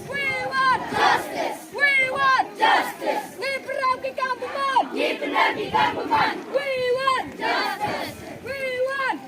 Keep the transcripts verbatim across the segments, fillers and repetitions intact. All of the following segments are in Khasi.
We want justice! We want justice! Ngi pynrem ki kam bymman! Ngi pynrem ki kam bymman! We want justice! We want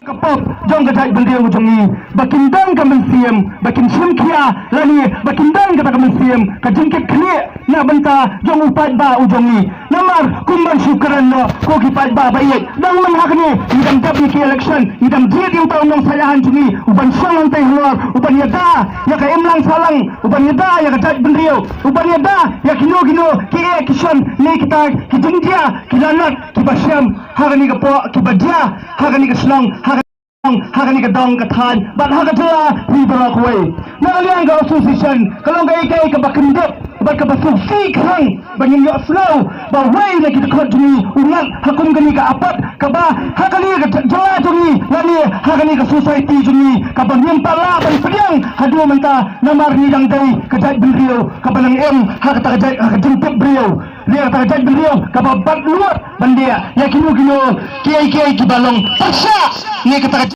ka pop jong ka jaitbynriew jong ngi, ba kin don ka mynsiem ba kin shim khia, lane ba kin don kata ka mynsiem ka jingkit khlieh na bynta jong u paidbah u jong ngi. Namar kumban shu kren noh ko ki paidbah ba ïeit, dang mynta hangne ngi dang dep ïa ki election, ngi dang jied ïa uta u nongsaid ain jong ngi uban shong hangtei halor, uban ïada ïa ka imlang sahlang, uban ïada ïa ka jaitbynriew, uban ïada ïa kino kino ki eh ki shon ne kita ki jingjia ki lanot kiba shem ha kane ka pdeng, kiba jia ha kane ka shnong, ha kane ka dong ka thaiñ bad ha ka jylla hi baroh kawei. Na ka liang ka association ka long kaei kaei kaba kyndit bad kaba sngewsih khnang ba ngin ïohsngew ba uwei na ki dkhot jong ngi u ngat ha kum kane ka apat kaba ha kane ka jylla jong ngi lane ha kane ka society jong ngi kaba ngim pat lah ban pdiang haduh mynta, namar ngi dang dei ka jaitbynriew kaba nang im ha kata ka jait, ha ka jingtip briew. Ïa kata ka jaitbynriew kaba bat luat ban dei ïa kino kino kiei kiei kiba long pyrshah ne kata ka